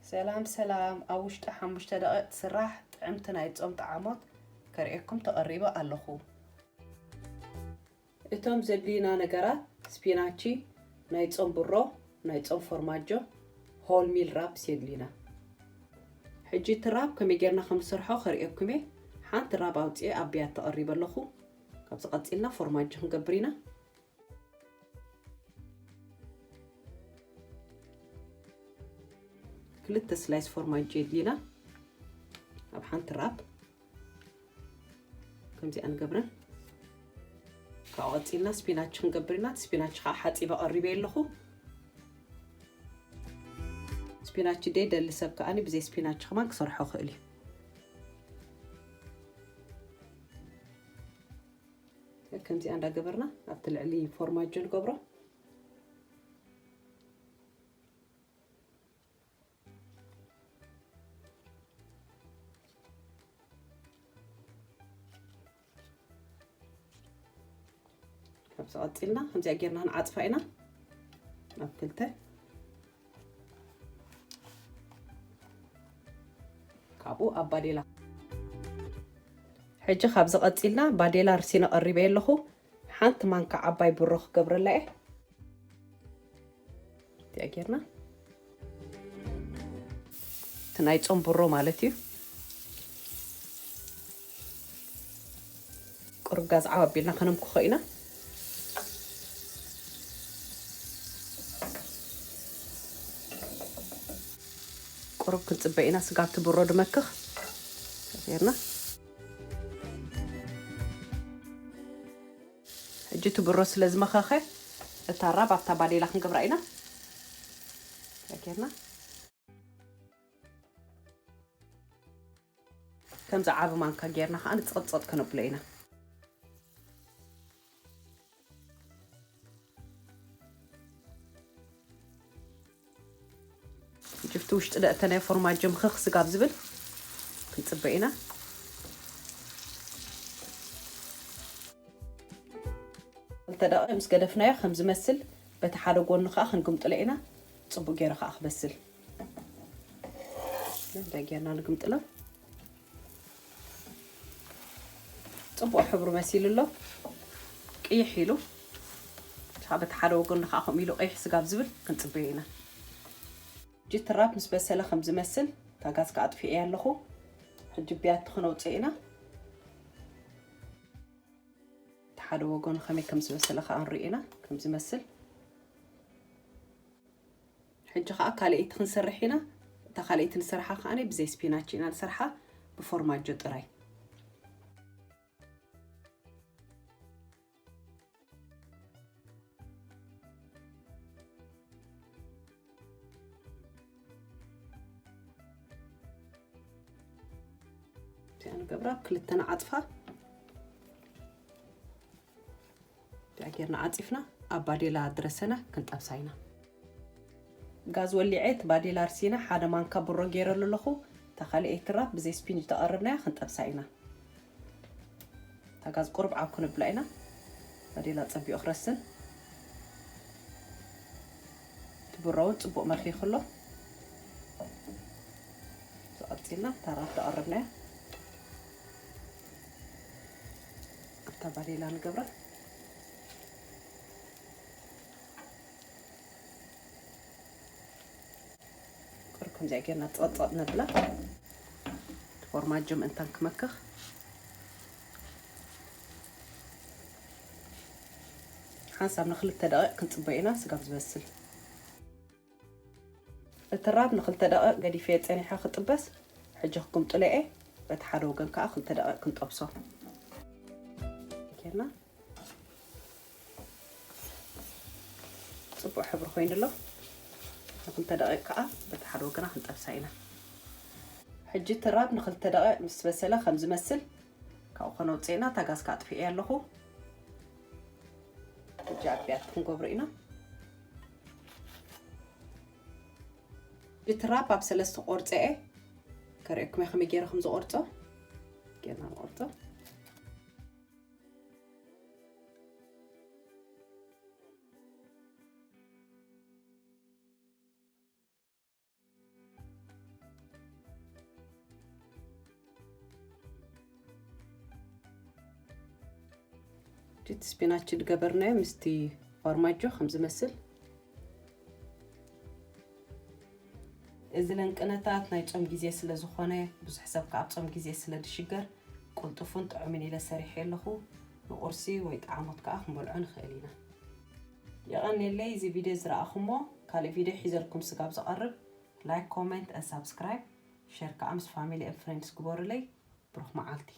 ሰላም ሰላም፣ ኣብ ውሽጢ ሓሙሽተ ደቂቕ ትስራሕ ጥዕምቲ ናይ ጾም ጣዕሞት ከርእየኩም ተቐሪበ ኣለኹ። እቶም ዘድልዩና ነገራት፣ ስፒናቺ፣ ናይ ጾም ብሮ፣ ናይ ጾም ፎርማጆ፣ ሆል ሚል ራፕስ የድልዩና። ሕጂ እቲ ራፕ ከመይ ጌርና ከም ንሰርሖ ከርእየኩም እየ። ሓንቲ ራፕ ኣውፅኤ ኣብ ብያቲ ተቐሪበ ኣለኹ። ካብዚ ቀፂልና ፎርማጆ ክንገብር ኢና። ክልተ ስላይስ ፎርማጆ የድልዩና። ኣብ ሓንቲ ራፕ ከምዚኣ ንገብረን። ካብኡ ቀፂልና ስፒናች ክንገብር ኢና። እቲ ስፒናች ከዓ ሓፂበ ቀሪበ ኣለኹ። ስፒናች ደይ ደሊ ሰብ ከዓኒ ብዘይ ስፒናች ከማን ክሰርሖ ክእል እዩ። ከምዚኣ እንዳገበርና ኣብቲ ልዕሊ ፎርማጆ ንገብሮ። ካብዚ ቀፂልና ከምዚኣ ጌርና ንዓፅፋ ኢና። ኣብ ክልተ ካብኡ ኣብ ባዴላ። ሕጂ ካብዚ ቀፂልና ባዴላ ርሲነ ቀሪበ ኣለኹ። ሓንቲ ማንካ ዓባይ ብሮ ክገብረላ እየ። እዚኣ ጌርና እቲ ናይ ጾም ብሮ ማለት እዩ። ቁሩብ ጋዝ ዓው ኣቢልና ከነምኩኾ ኢና። ቁሩብ ክንጽበ ኢና፣ ስጋብ እቲ ብሮ ድመክኽ ጌርና። ሕጂ እቲ ብሮ ስለ ዝመኸኸ፣ እታ ራብ ኣብታ ባዴላ ክንገብራ ኢና። ጌርና ከምዚ ዓቢ ማንካ ጌርና ከኣ ንጸቕጸቕ ከነብሎ ኢና። ጅፍቲ ውሽጢ ደእተናይ ፎርማጆ ምኽኽ ስጋብ ዝብል ክንጽበ ኢና። ክልተ ደቂቕ ምስ ገደፍናዮ ከም ዝመስል፣ በቲ ሓደ ጎኑ ከኣ ክንግምጥሎ ኢና። ጽቡቕ ገይሩ ከኣ ክበስል። እንታይ ጌርና ንግምጥሎ? ጽቡቕ ሕብሩ መሲሉ ኣሎ። ቅይሕ ኢሉ። ካብ በቲ ሓደ ወገኑ ከኣ ከምኡ ኢሉ ቅይሕ ስጋብ ዝብል ክንጽበዮ ኢና። ጅትራብ ምስ በሰለ ከም ዝመስል፣ እታ ጋዝ ከኣ ኣጥፊኤ ኣለኹ። ሕጂ ብያቲ ክነውጽእ ኢና። እቲ ሓደ ወገኑ ከመይ ከም ዝበሰለ ከኣ ንርኢ ኢና፣ ከም ዝመስል። ሕጂ ከኣ ካልኣይቲ ክንሰርሕ ኢና። እታ ካልኣይቲ ንሰርሓ ከኣ ብዘይ ስፒናች ኢና ንሰርሓ፣ ብፎርማጆ ጥራይ። እዚኣ ንገብራ፣ ክልተ ንዓጽፋ። እዚኣ ጌርና ዓጺፍና፣ ኣብ ባዴላ ድረሰና ክንጠብሳ ኢና። ጋዝ ወሊዐ፣ እቲ ባዴላ ኣርሲና፣ ሓደ ማንካ ብሮ ጌረሉ ኣለኹ። እታ ካልኣይቲ ራብ ብዘይ ስፒንጅ ተቐርብናያ ክንጠብሳ ኢና። እታ ጋዝ ቁሩብ ዓብ ክነብላ ኢና። ባዴላ ጸቢቑ ክረስን። እቲ ብሮ እውን ጽቡቕ መኺኹ ኣሎ። ዝቐጺልና እታ ራብ ተቐርብናያ። ኣብታ ባዴላ ንገብራ። ቁሩብ ከምዚኣ ጌርና ጸቕጸቕ ነብላ። ፎርማጆ ምእንታን ክመክኽ። ሓንሳብ ንኽልተ ደቂቕ ክንጽበዮ ኢና፣ ስጋብ ዝበስል። እቲ ራብ ንኽልተ ደቂቕ ገዲፈዮ ጸኒሐ ክጥበስ፣ ሕጂ ክግምጥሎ እየ። በቲ ሓደ ወገን ከኣ ክልተ ደቂቕ ክንጠብሶ። ጌርና ጽቡቕ ሕብሪ ኮይኑ ኣሎ። ንክልተ ደቂቕ ከኣ በቲ ሓደ ወገና ክንጠብሳ ኢና። ሕጂ እቲ ራብ ንክልተ ደቂቕ ምስ በሰለ ከም ዝመስል ካብኡ ከነውጽእ ኢና። እታ ጋዝ ከኣ ኣጥፊኤ ኣለኹ። ሕጂ ኣብ ብያቲ ክንገብሮ ኢና። እቲ ራብ ኣብ ሰለስተ ቆርጸ እየ። ከርእየኩም እየ ከመይ ገይረ ከም ዝቆርጾ። ጌርና ንቆርጾ። እቲ ስፒናች ዝገበርናዮ ምስቲ ፎርማጆ ከም ዝመስል። እዚ ለንቅነታት ናይ ጾም ግዜ ስለ ዝኾነ፣ ብዙሕ ሰብ ከኣ ኣብ ጾም ግዜ ስለ ዝሽገር፣ ቅልጡፉን ጥዑምን ኢለ ሰሪሐ ኣለኹ። ንቁርሲ ወይ ጠዓሞት ከኣ ክንበልዖ ንኽእል ኢና። የቐንየለይ፣ እዚ ቪድዮ ዝረኣኹሞ። ካልእ ቪድዮ ሒዘልኩም ስጋብ ዝቐርብ፣ like, comment and subscribe፣ share ከኣ ምስ family and friends ግበሩለይ። ብሩኽ መዓልቲ።